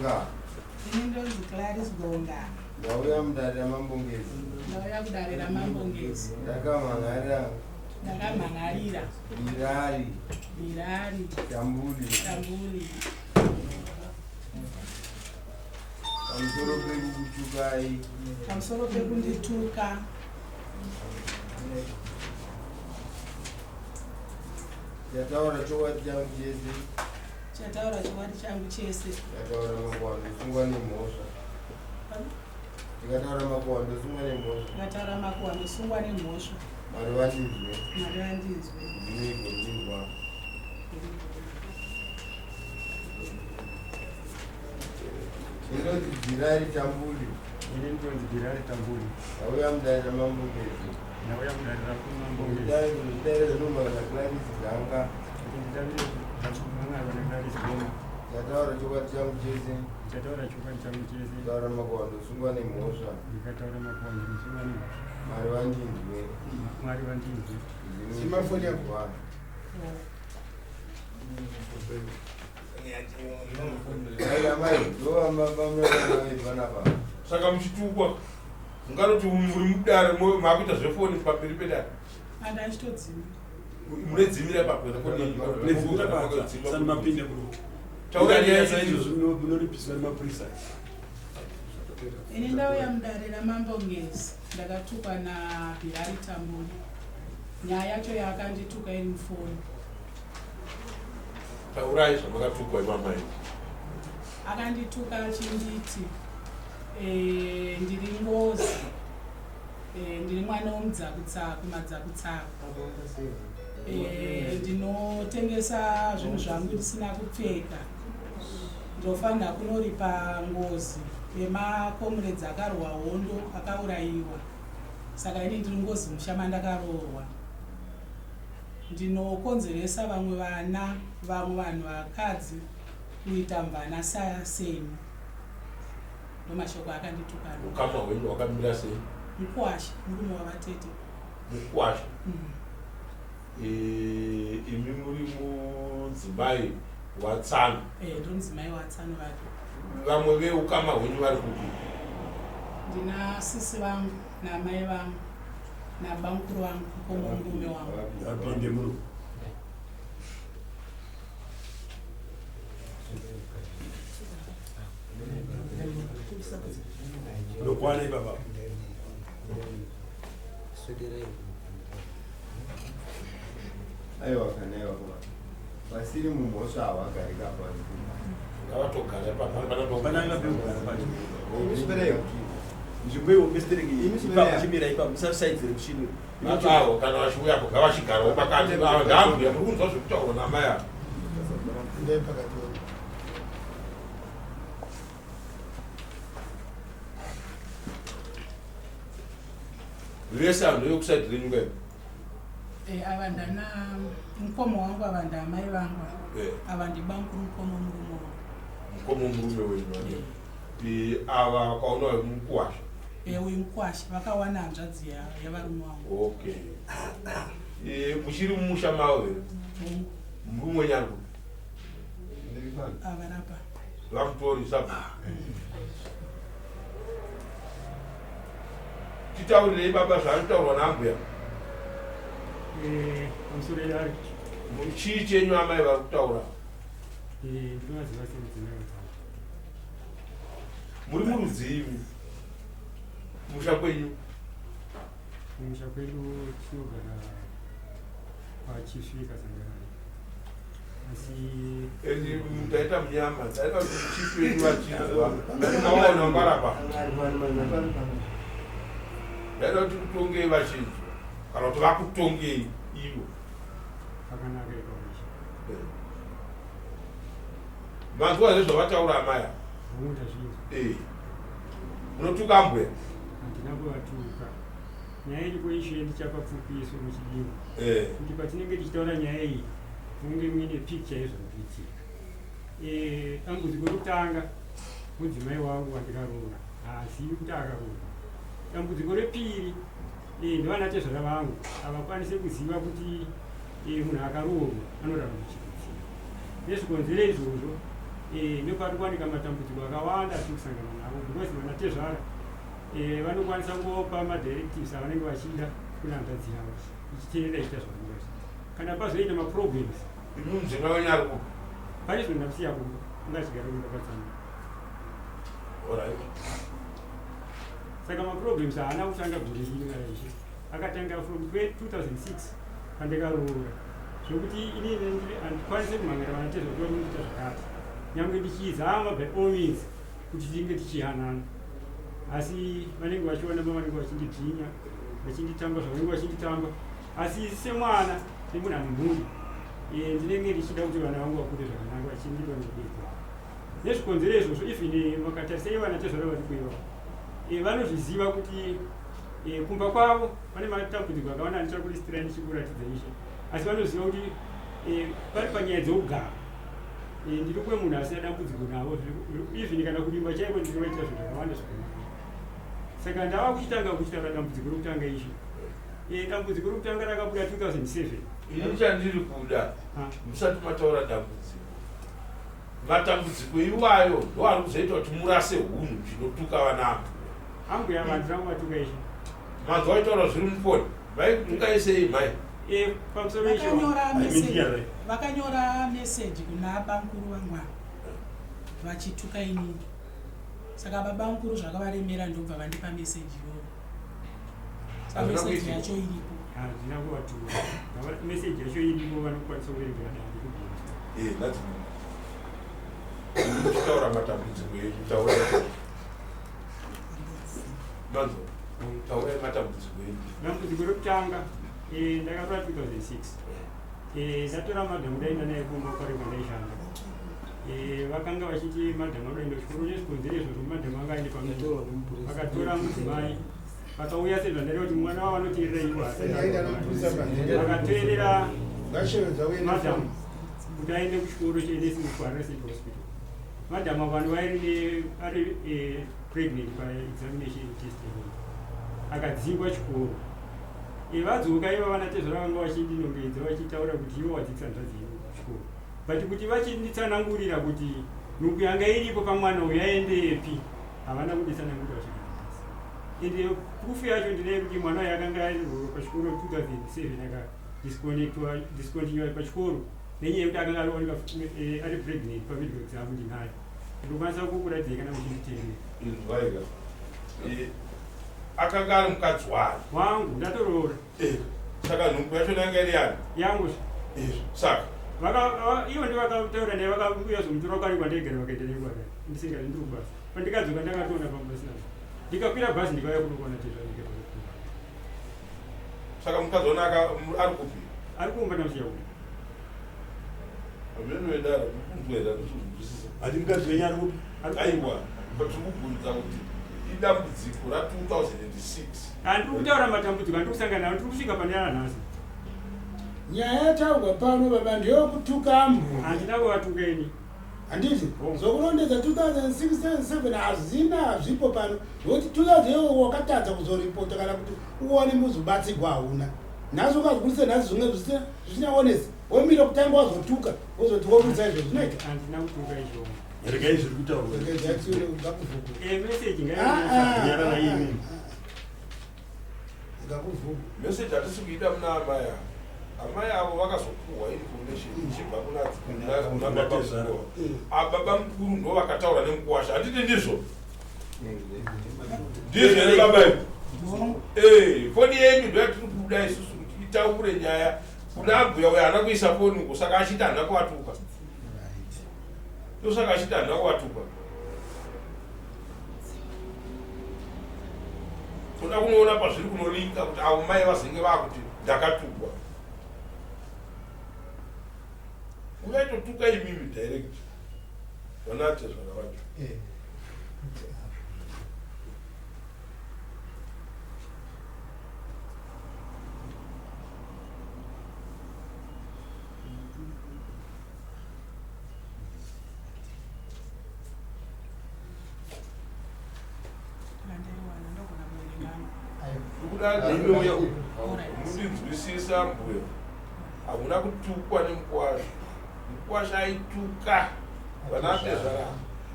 Gonga. Ini ndonzi Clarice Gonga. Ndauya mudare raMambo Ngezi. Ndauya kudare raMambo Ngezi. Ndakamhan'arira. Ndakamhan'arira. Birari. Birari. Tambuli. Tambuli. Pamusoro pekukutukai. Pamusoro pekundituka. Ndataura chokwadi changu chese. Chataura chokwadi changu chese. Ndataura makuhwa ndosungwa nemhosva. Ndikataura makuhwa ndosungwa nemhosva. Ndikataura makuhwa ndosungwa nemhosva. Mwari vandinzwe. Mwari vandinzwe. Ndimi gondinzwa. Ndinonzi Dzirari Tambuli. Ini ndinonzi Dzirari Tambuli. Ndauya mudare raMambo Ngezi. Ndauya mudare raMambo Ngezi. Ndidare rinomhara Clarisi Ganga. Ndidare rinomhara Clarisi Ganga. Ndataura chokwadi changu chese. Ndataura chokwadi changu chese. Ndataura makuhwa ndosungwa nemhosva. Ndikataura makuhwa ndosungwa nemhosva. Mwari vandinzwe. Mwari vandinzwe. Simafoni yako. Saka muchitukwa unganoti muri mudare makuita zvefoni pamberi pedare. Munedzimira ipapo munoripiswa nemapurisa. Ini ndauya mudare raMambo Ngezi ndakatukwa naBhirari Tambuli. Nyaya yacho yaakandituka iri mufoni. Taurai zvamakatukwa imamai. Akandituka achinditi eh, ndiri ngozi eh, ndiri mwana womudzakutsaku madzakutsaku eh, ndinotengesa zvinhu zvangu ndisina kupfeka ndofanira kunoripa ngozi yemakomuredzi akarwa hondo akaurayiwa saka ini ndiri ngozi musha mandakaroorwa Ndinokonzeresa vamwe vana, vamwe vanhu vakadzi kuita mvana seni. Ndomashoko akandituka. Ukama hwenyu hwakamira sei? Mukwasha, murume wavatete. Mukwasha? Mm. E, imi muri mudzimai waTsano? Eh, ndiri mudzimai waTsano vake. Vamwe veukama hwenyu vari kupi? Ndina sisi vangu naamai vangu. nabamukuru vangu mukoma wemurume wangu. Apinde muno. Ndokwana ipapa. Aiwa kana aiwa vasiri mumhosva havagari kapasi. Ngavatogara ipapo. Pananga pekugara pacho. Nzvimbo iwo mistereki ipapo chimira ipapo musasaidzire kuchini. Vatavo kana vachiuyapo ngavachigarawo pakati ava ndambuya muri kunzwa zvekutaurwa namai ava. Vese vanhu vekusaidi renyu kai? Eh, ava ndana mukoma wangu ava ndaamai vangu eh. ava ndibamukuru mukoma wemurume wangu. Mukoma wemurume wenyu. Eh. Ava vakaona mukuwasha. Eh, uyu mukuwasha vakawana hanzvadzi yavarume wangu. Okay. Eh, muchiri mumusha mavo here? Murume wenyu ari kupi? Ava rapa. Vamutori sabhuku. Titaurirei baba zvaanotaurwa naambuya. Eh, pamusoro yari. Chii chenyu amai vari kutaura? Eh, ndinovaziva semudzimai wangu. Muri murudzii imi? Kumusha kwenyu? Kumusha kwedu tinogara kwaChisvi Kazangarani. Asi Endi ndaita munyama, ndaita kuti chief venyu vachinzwa. Maona mbarapa. Ndaita kuti kutongei vachinzwa. Kana kuti vakutongei ivo. Pakanaka ipapo. Manzwa here zvavataura amai ava? Hongu ndazvinzwa. Eh. Munotuka ambuya? Handina kuvatuka. Nyaya iripo ishe ndichapa pfupiso muchidimbu. Eh. Kuti patinenge tichitaura nyaya iyi munge muine picture yezviri kuitika. Eh, dambudziko rekutanga mudzimai wangu wandikaroora haazivi kuti akaroora. Dambudziko repiri eh, ndivana tezvara vangu havakwanise kuziva kuti eh, munhu akaroorwa anorarama chirudzii. Nezvikonzero izvozvo Eh, ndopari kuwanika matambudziko akawanda atiri kusangana navo because vanatezvara eh, vanokwanisa kungopa madirectives avanenge vachida kuna hanzvadzi yavo ichiteerera ichiita zvavanenge vachida. Kana pazoita maproblems Imi mudzimai wenyu ari kupi? Pane zvinhu ndakusiya kumba, anga achigara kumba kwatsanga. Alright. Saka maproblems haana kutanga gore rino kana ishe. Akatanga from 2006 pandakaroora. Zvekuti inini handikwanise kumhangara vanatezva kuti vanondiita zvakati. Nyangwe ndichizama by all means kuti tinge tichihanana. Asi vanenge vachiona mavanenge vachindidzvinya, vachinditamba zvavanenge vachinditamba. Asi semwana nemunhu ane mhuri eh, ndinenge ndichida kuti vana vangu vakure zvakanaka vachindipa nevabereki vavo. Nezvikonzero izvozvo even makatarisa ivo vanatezvara vari kuiva eh, vanozviziva kuti eh, kumba kwavo pane matambudziko akawanda andichakulistirai ndichikuratidza izvi asi vanoziva kuti pari panyaya dzeugaro ndiri kuve munhu asina dambudziko navo even kana kurima chaiko ndinovaita zvinhu zvakawanda zvakanaka. Saka ndava kuchitanga kuchitaura dambudziko rokutanga izvi. Dambudziko rokutanga rakabuda 2007. Ini chandiri kuda musati mataura dambudziko, matambudziko iwayo ndo ari kuzoita kuti murase hunhu zvinotuka vana ambuya. Ambuya vanhu rangu vatuka izvi. Manzwa vachitaura zviri mufoni mai tukai sei mai? Pamusoro icho. Vakanyora Ai, message, media. vakanyora message kuna bamkuru vangu ava vachituka inini. Saka baba mukuru zvakavaremera ndobva vandipa message iyoyo. Saka Hazvina message kuitika. yacho iripo. Hazvina kuvatura. Message yacho iripo vanokwanisa kuverengera dare kubvunza. Eh, that's muchitaura matambudziko enyu taurai. Manzwa, taurai matambudziko enyu. Dambudziko rekutanga eh, ndakatora 2006. Eh, ndatora madhamu ndaenda naye kumba kwari kwandaishanda. Eh, vakanga vachiti madhamu anoenda kuchikoro nezvikonzero izvozvo madhamu anga aende pamwe. Vakatora mudzimai vakauya sezvandareva kuti mwana wavo anoteerera ivo vakateerera madhamu kuti aende kuchikoro chenursing kuHarare Central Hospital. Madhamu avo vanhu vairi ari eh, pregnant paexamination test akadzingwa chikoro. Eh, vadzoka ivo vanatezvara vanga vachindinongedza vachitaura kuti ivo wadzikisa hanzvadzi yenyu kuchikoro. But kuti vachinditsanangurira kuti nhumbu yanga iripo pamwana uyu yaendepi havana kunditsanangurira kusvika nhasi. Ende proof yacho ndinayo kuti mwana uyu akanga aenrollwa pachikoro 2007 aka disconnectwa discontinue pachikoro nenyaya yekuti akanga arioneka eh, ari pregnant pamedical exam ndinayo. Ndinokwanisa kukuratidzai kana muchinditendera. Inzwaika. Eh, akanga ari mukadzi wani? Wangu, ndatoroora. Eh, saka nhumbu yacho yanga iri yani? Yangu. Eh, saka vaka ivo ndivakataura naye vakauya zomutora kwari kwandaigara vakaenda naye kwakare ndisingazi ndiri kubasa. Pandikadzoka ndakatoona pamba pasina. Ndikakwira bhazi ndikauya kuno kuona tezvara ndikabva. Saka mukadzi wona ari kupi? Ari kumba namusiya kupi? Hameno kunzwa here handisi Ati mukadzi wenyu ari kupi? Aiwa, tiri kubvunza kuti idambudziko ra2006. Handiri kutaura matambudziko andiri kusangana nawo, ndiri kusvika pane yanhasi. Nyaya yataurwa pano baba ndeyokutuka ambuya. Handina kuvatuka ini. Handiti zvokurondedza 2006 hazvina hazvipo pano nokuti 2000 iyoyo wakatadza kuzoripota kana kuti uone muzobatsirwa hauna. Nhasi ukazobudisa nhasi zvimwe zvisina honest womira kutanga wazotuka wozoti wobudisa izvo zvinoita. Handina kutuka izvo. Regai zviri kutaurwa. Eh, message Nyarara imi. Ngakuvhuku. Message hatisi kuida muna amai avo. Amai avo vakazopuhwa information ichibva kuna baba mukuru. Ababa mukuru ndo vakataura nemukuwasha. Handiti ndizvo? Ndizvo here baba imi? Eh, foni yenyu ndo yatiri kuda isusu kuti itaure nyaya kuna ambuya uyo haana kuisa foni uko saka achiti handina kuvatuka. Ndosaka achiti handina kuvatuka. Toda kunoona pazviri kunolinka kuti avo mai vazenge vakuti ndakatukwa. Ungaitotuka imimi direct. Vanatezvara vacho. Ndaiwana ndogona kuverenga. Mundinzwisisa mbuya. Hamuna kutukwa nemukwasha. Mukwasha aituka. Vanatezvara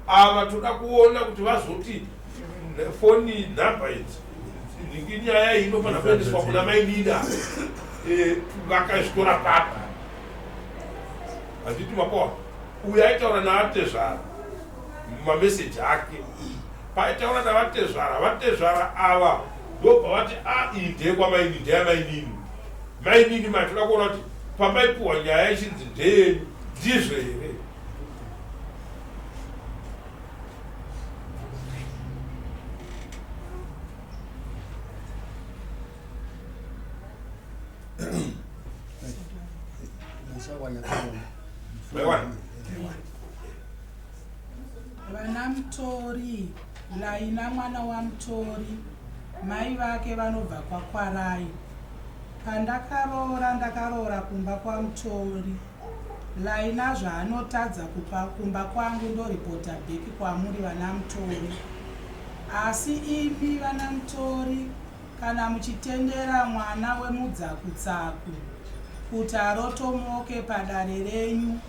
ava toda kuona kuti vazoti foni nhamba idzi nhingi nyaya iyi inofanira kuendeswa kuna mainina eh, vakazvitora papa handiti makoa uyo aitaura naatezvara mumameseji ake paitaura navatezvara vatezvara ava ndobva vati a ah, iyi ndeyekwamainini ndeyamainini mainini matoda kuona kuti pamaipuhwa nyaya ichinzi ndeyenyu ndizvo here Vana Mutori, Laina mwana waMutori, mai vake vanobva kwaKwarai. Pandakaroora ndakaroora kumba kwaMutori. Laina zvaanotadza kupa kumba kwangu ndoripota back kwamuri vana Mutori. Asi imi vana Mutori Kana muchitendera mwana wemudzakutsaku kuti arotomoke padare renyu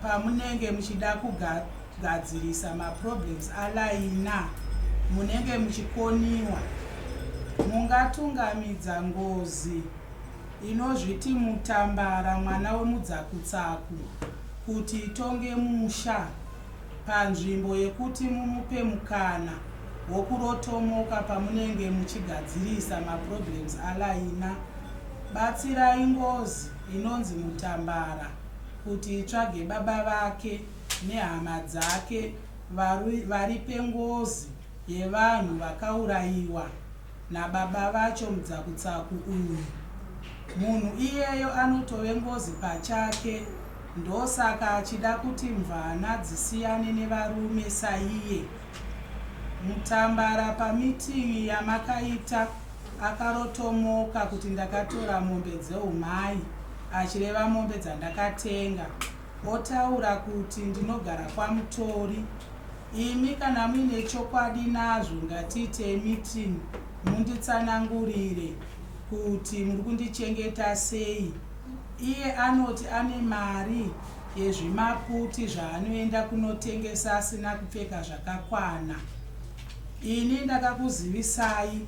pamunenge muchida kugadzirisa maproblems aLaina munenge muchikoniwa. Mungatungamidza ngozi inozviti Mutambara mwana wemudzakutsaku kuti itonge musha? Panzvimbo yekuti mumupe mukana wokurotomoka pamunenge muchigadzirisa maproblems aLaina, batsirai ngozi inonzi Mutambara kuti itsvage baba vake nehama dzake varipe ngozi yevanhu vakaurayiwa nababa vacho mudzakutsaku uyu. Munhu iyeyo anotove ngozi pachake ndosaka achida kuti mvana dzisiyane nevarume saiye. Mutambara pameeting yamakaita akarotomoka kuti ndakatora mombe dzeumai achireva mombe dzandakatenga otaura kuti ndinogara kwaMutori. Imi kana muine chokwadi nazvo ngatiitei meeting munditsanangurire kuti muri kundichengeta sei. Iye anoti ane mari yezvimaputi zvaanoenda kunotengesa asina kupfeka zvakakwana. Ini ndakakuzivisai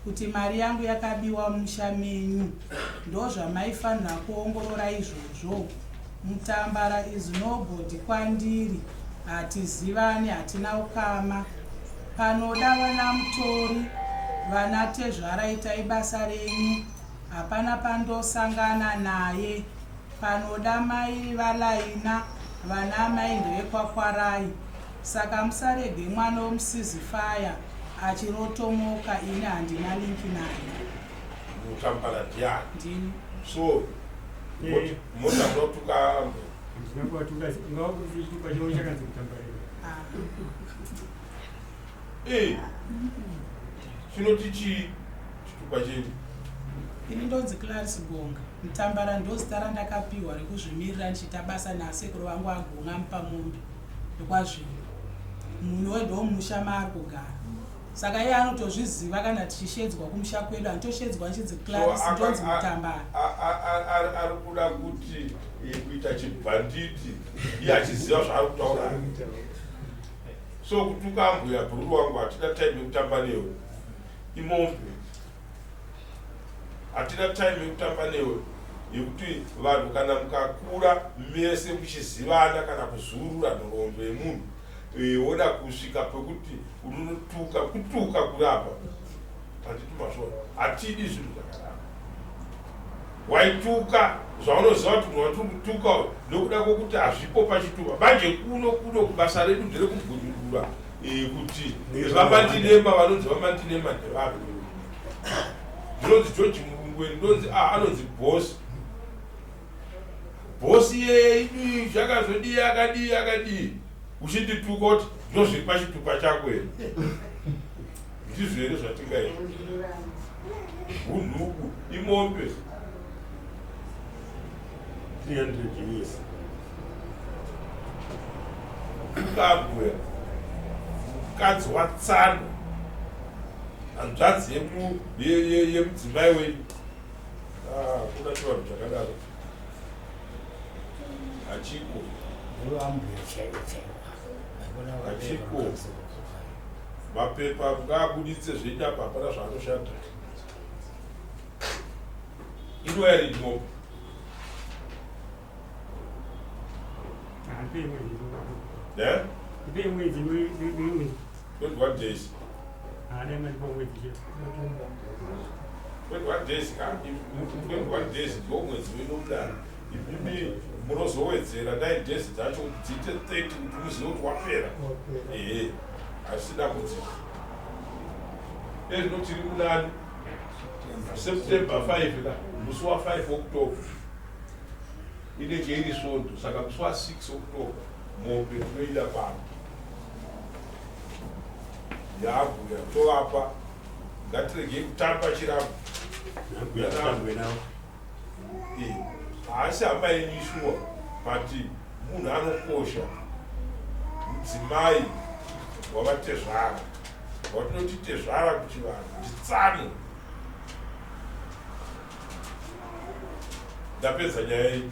kuti mari yangu yakabiwa mumusha menyu ndozvamaifanira kuongorora izvozvo. Mutambara is nobody kwandiri hatizivani hatina ukama. Panoda vana mutori vana tezvara itai basa renyu hapana pandosangana naye. Panoda mai vaLaina vana amai ndevekwakwarai saka musarege mwana wemusizifaya achirotomoka ini handina link naye. Mutambara ndiani? Ndini. So eh. mota munotuka handina kuwatuka ungava kuti chitupa chavo chakanzi kutambarira. Ah. Eh. Chinoti chii chitupa chenyu? Ini ndonzi Clarice Gonga. Mutambara ndozita randakapiwa rekuzvimirira ndichiita basa naasekuru vangu aGonga Mupamombe ekwaZvimba. Munhu wendomusha maari kugara. Saka iye anotozviziva kana tichishedzwa kumusha kwedu anotosheedzwa nchinzi Clarice So, ndonzi Mutambara. Ari kuda kuti eh, kuita chibhanditi iye achiziva zvaari kutaura. So kutuka ambuya bhururu wangu hatina time yekutamba newe. Imombe. Hatina time yekutamba newe yekuti vanhu kana mukakura mese muchizivana kana kuzurura nhoroondo yemunhu eh, woda kusvika pekuti unotuka kutuka kurapa handiti mazvona hatidi zvinhu zvakadaro waituka zvaunoziva kuti munhu watiri kutuka nekuda kwekuti hazvipo pachitupa manje kuno kuno kubasa redu nderekubvunzurura eh, kuti vamandinema vanonzi vamandinema ndevapi ndinonzi george murungweni ndonzi ah, anonzi boss boss iyeye idii zvakazodii akadii akadii uchindituka kuti ndozviri pachitupa chako here ndizvo here zvatingaita hunhubu imombe 300 years ukabwe mukadzi watsano hanzvadzi yemudzimai wenyu ah, kuna chivanhu chakadaro hachiko Ambuya chaivo chaivo. Hachiko. Mapepa ngaabuditse zvenyu apa hapana zvaanoshanda. Inouya rini mombe? Ndipei mwedzi. Eh? Ndipei mwedzi mwedzi. 21 days. Ah, dai mandipa mwedzi chete. 21 days ka 21 days ndiwo mwedzi wedu kudaro. Imimi munozowedzera 9 days dzacho kuti dziite 30 kuti muzive kuti wapera. Ehe. Hazvisi dambudziko. Ezvino tiri munani September 5 ka musi wa 5 October inenge iri svondo saka musi wa 6 October mombe tinoida pano yaambuya tovapa ngatiregei kutamba chirambo eh, haasi hama yenyu shuwa but munhu anokosha mudzimai wavatezvara watinoti tezvara kuchivanhu nditsano ndapedza nyaya iyi.